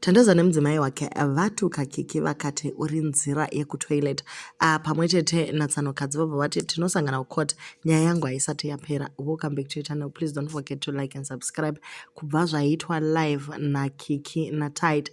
Thandaza nemudzimai wake vatuka Kiki vakati uri nzira yekutoilet. Ah, pamwe chete natsanokadzi vobva vati tinosangana kucourt, nyaya yangu haisati yapera. Welcome back to your channel. Please don't forget to like and subscribe. Kubva zvaitwa live naKiki naTight,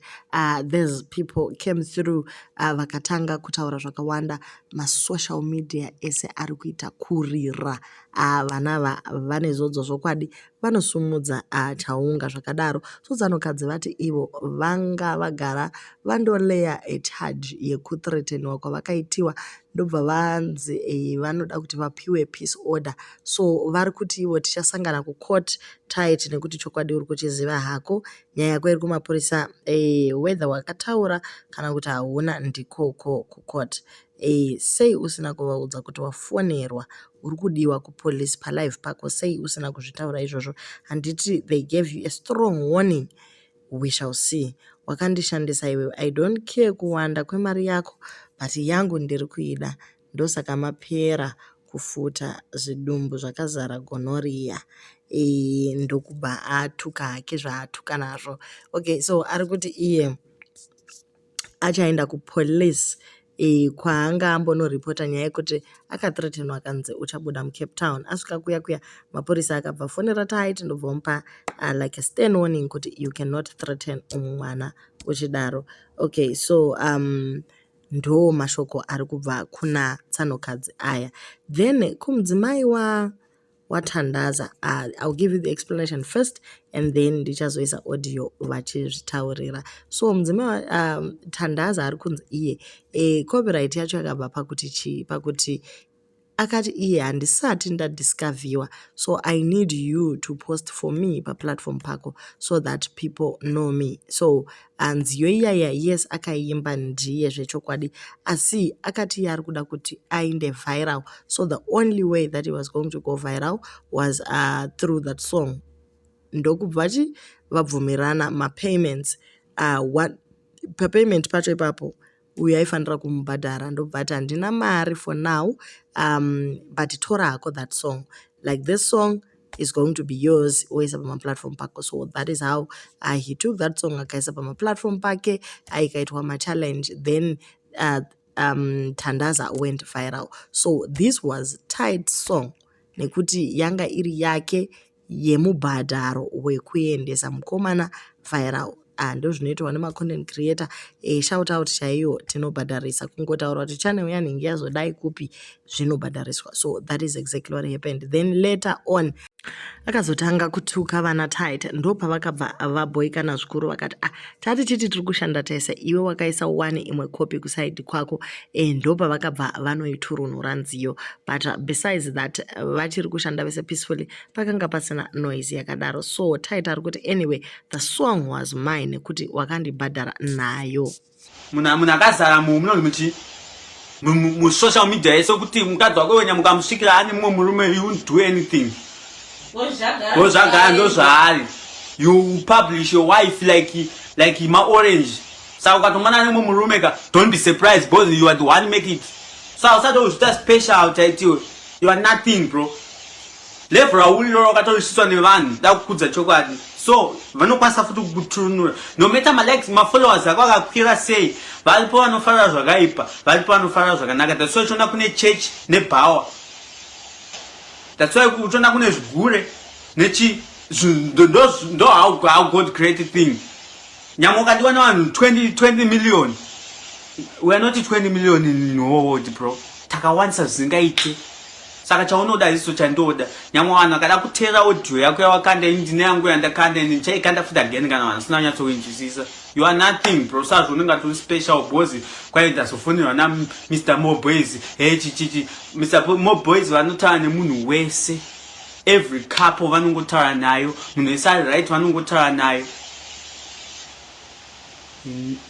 these people came through vakatanga kutaura zvakawanda. Masocial media ese ari kuita kurira. Vana ava vane zodzo zvokwadi vanosumudza chaunga zvakadaro. So tsanokadzi vati ivo vanga vagara vandoleya a charge yekuthreateniwa kwavakaitiwa ndobva vanzi vanoda kuti vapiwe peace order. So vari kuti ivo tichasangana kucourt tight nekuti chokwadi uri kuchiziva hako nyaya yako iri kumapurisa whether wakataura kana kuti hauna ndikoko kucourt. Sei usina kuvaudza kuti wafonerwa uri kudiwa kupolice palive pako sei usina kuzvitaura izvozvo handiti they gave you a strong warning we shall see wakandishandisa iwewe i don't care kuwanda kwemari yako but yangu ndiri kuida ndosaka mapera kufuta zvidumbu zvakazara gonoriya ndokubva atuka hake zvaatuka nazvo okay so ari kuti iye achaenda kupolice kwaanga ambonoripota nyaya yekuti akathreatenwa akanzi uchabuda muCape Town asvika kuya kuya mapurisa akabva fonera Tytie ndobva vamupa like a stern warning kuti you cannot threaten umwe mwana uchidaro okay so ndo mashoko ari kubva kuna tsanokadzi aya then kumudzimai waThandaza I'll give you the explanation first and then ndichazoisa audio vachizvitaurira so mudzimai Thandaza ari kunzi iye copyright yacho yakabva pakuti chii pakuti akati iye handisati ndadiscoverwa so i need you to post for me paplatform pako so that people know me so nziyo iyaya yes akaiimba ndiye zvechokwadi asi akati iye ari kuda kuti ainde viral so the only way that he was going to go viral was through that song ndokubva chi vabvumirana mapayments papayment pacho ipapo uyu aifanira kumubhadhara ndobva ati handina mari for now but tora hako that song like this song is going to be yours woisa pamaplatform pako so that is how he took that song akaisa pamaplatform pake aikaitwa machallenge then Thandaza went viral so this was Tytie song nekuti yanga iri yake yemubhadharo wekuendesa mukomana viral ndo zvinoitwa nemacontent creator shout out chaiyo tinobhadharisa kungotaura kuti channel yanhingi yazodai kupi zvinobhadhariswa so that is exactly what happened then later on akazotanga kutuka vana Tytie ndopavakabva vabhoikana zvikuru vakati ah tati titi tiri kushanda tese iwe wakaisa one imwe copy kuside kwako ndopavakabva vanoiturunura nziyo but besides that vachiri kushanda vese peacefully pakanga pasina noise yakadaro so Tytie ari kuti anyway the song was mine nekuti wakandibhadhara nayo munhu akazara munonzi muchi musocial media yese kuti mukadzi wako wenya mukamusvikira ane mumwe murume you won't do anything wozvagara ndo zvaari you publish your wife like maorange saka ukatomwana ane mumwe murume ka don't be surprised because you are the one make it saka usati uzvita special taitiwe you are nothing bro level rauri roro wakatoisiswa nevanhu da kukudza chokwadi so vanokwanisa futi kukuturunura no matter malikes mafollowers ako akakwira sei varipo vanofarira zvakaipa varipo vanofarira zvakanaka that's why uchiona kune church nebhawa that's why uchiona kune zvigure nechi ndo how God create thing nyangwe ukandiwa nevanhu 20 million we are not 20 million in whole world bro takawanisa zvisingaite saka chaunoda iso chandoda nyangwe vanhu vakada kuteera audio yako yawakanda ini ndine yangu yandakanda ini ndichaikanda futi again kana vanhu vasina kunyatsokuinzwisisa you are nothing bro sazvo unenge atori special boss kwai ndazofonерwa naMr Moboys he chichichi Mr Moboys vanotaura nemunhu wese every couple vanongotaura nayo munhu wese ari right vanongotaura nayo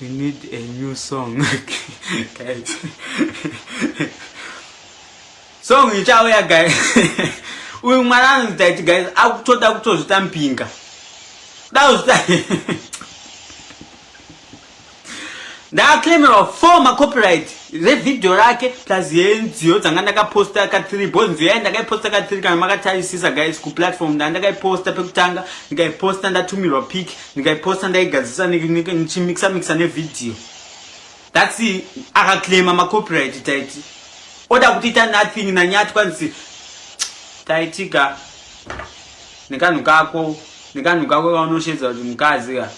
we need a new song guys song ichauya guys uyu mwana anonzi Tytie guys akutoda kutozvita mpinga da kuzvita Ndakaclaimerwa 4 macopyright revideo rake plus yenziyo dzanga ndakaposta ka3 bcause nziyo yai ndakaiposta ka3 kana makatarisisa guys kuplatform ndaa ndakaiposta pekutanga ndikaiposta ndatumirwa pic ndikaiposta ndaigadzisa ndichimixa mixa nevideo that's akaclaima macopyright taiti oda kutiita nothing nanyati kwanzi taitika nekanhu kako nekanhu kako kaunoshedza kuti mukadzi ka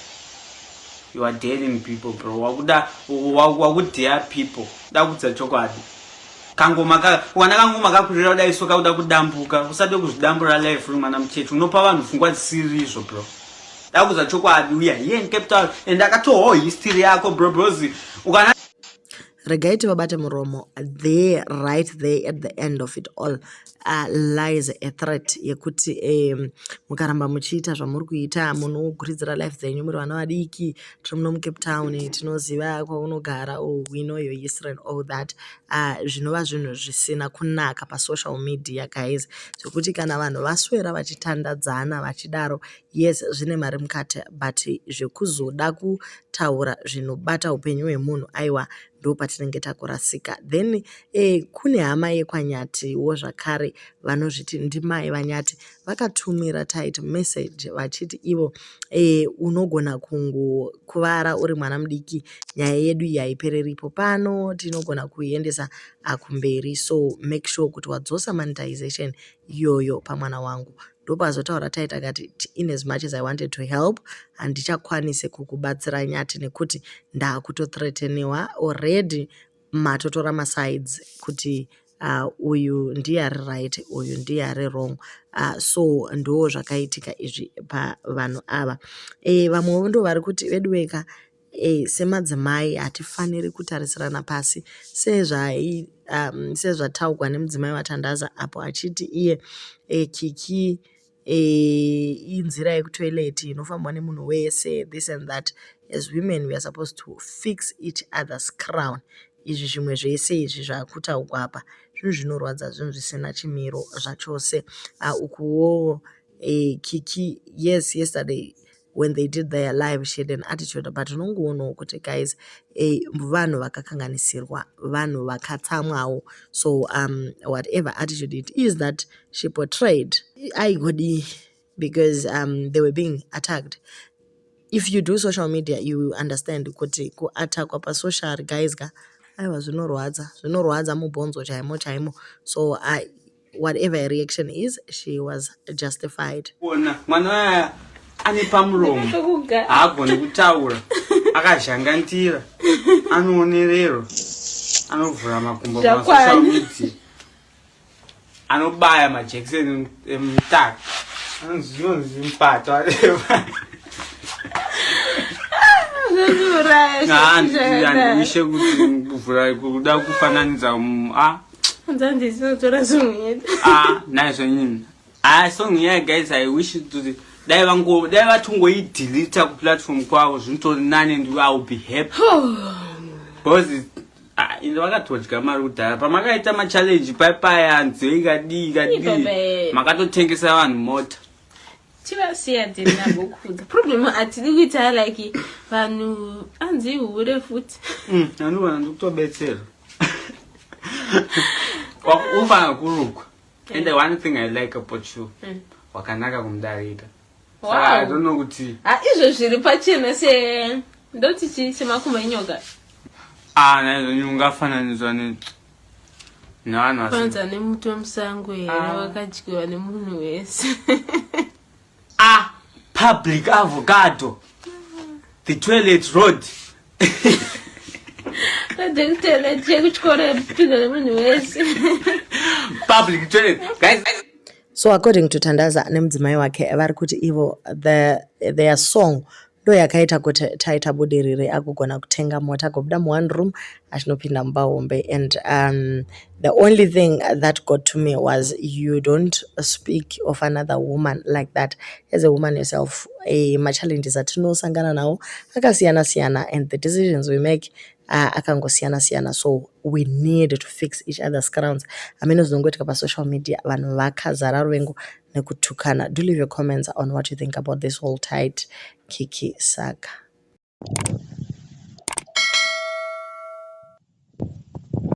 you are daring people bro wakuda wakudare people da kudza chokwadi kangoma ka wana kangoma kakurira kudai so kakuda kudambuka usade kuzvidambura life uri mwana mucheche unopa vanhu pfungwa dzisiri izvo bro da kudza chokwadi we are here in Cape Town and akatohwo history yako bro bros ukana Regai tivabate muromo there. Right there at the end of it all lies a threat yekuti mukaramba muchiita zvamuri kuita, munoguridzira life dzenyu muri vana vadiki. Tiri muno muCape Town, tinoziva kwaunogara. Oh, we know your history and all that, zvinova zvinhu zvisina kunaka pasocial media, guys, zvekuti kana vanhu vaswera vachitandadzana vachidaro, yes, zvine mari mukati, but zvekuzoda kutaura zvinobata upenyu hwemunhu, aiwa, ndo patinenge takurasika. Then kune hama yekwaNyatiwo zvakare vanozviti ndimai vaNyati vakatumira Tytie message vachiti ivo unogona kungokuvara uri mwana mudiki, nyaya yedu iyi haipereripo pano, tinogona kuiendesa kumberi, so make sure kuti wadzosa monetization iyoyo pamwana wangu. Ndopazotaura Tytie akati, "In as much as I wanted to help, handichakwanisi kukubatsira, Nyati, nekuti ndakutothreateniwa already. Matotora masides kuti uyu ndiye ari right, uyu ndiye ari wrong." So ndo zvakaitika izvi pavanhu ava. Vamwewo ndo vari kuti vedu veka semadzimai hatifaniri kutarisirana pasi sezvataurwa nemudzimai waTandaza apo achiti iye Kiki inzira yekutoilet inofambwa nemunhu wese, this and that. As women, we are supposed to fix each other's crown. Izvi zvimwe zvese izvi zvakutaurwa apa zvinhu zvinorwadza, zvinhu zvisina chimiro zvachose. Ukuwo Kiki, yes, yesterday when they did their live she had an attitude, but unongoonawo kuti, guys, vanhu vakakanganisirwa, vanhu vakatsamwawo. So whatever attitude it is that she portrayed, aigodii, because they were being attacked. If you do social media, you will understand kuti kuattackwa pasocial, guys ka, aiwa, zvinorwadza, zvinorwadza mubhonzo chaimo chaimo. So whatever her reaction is, she was justified. Ona mwana waya ane pamuromo, haagoni kutaura, akazhangandira, anoonererwa, anovhura makumbo pasocial media, anobaya majekiseni emutaka, anonzi mupato areva. Handiwishe kuti kuvhura kuda kufananidza a. Nzandisinotora zvimwe. Ah, naizvo nyini. Ah, song yeah guys, I wish kuti dai vango dai vatongoidelita kuplatform kwavo, zvinotori nani and I will be happy because, ah, ende vakatodya mari kudhara pamakaita machallenge paipaya nziyo ikadii ikadii, makatotengesa vanhu mota. Tivasiya dzinabokudza problem, hatidi kuita like vanhu anzi hure futi. Andikuona ndikutobetsera ufana kurukwa. And the one thing I like about you, wakanaka kumudarika. Saka I don't know kuti Ah, izvo zviri pachena se ndoti chi semakumbo enyoka. Ah, naizvo ungafananidzwa nevanhu Kwanza nemuti wemusango here? Ah. Wakadyiwa nemunhu wese. Ah, public avocado, the toilet road. Toilet chekuchikoro pinda nemunhu wese. Public toilet, guys. So according to Tandaza nemudzimai wake, vari kuti ivo their song ndo yakaita kuti Taita budirire, agogona kutenga mota, agobuda muone room achinopinda mumba hombe. And the only thing that got to me was, you don't speak of another woman like that. As a woman yourself, machallenges atinosangana nawo akasiyana siyana and the decisions we make akangosiyana siyana, so we need to fix each other's crowns. Hamene zvinongoitika pasocial media, vanhu vakazara ruvengo nekutukana. Do leave your comments on what you think about this whole Tytie Kiki saga.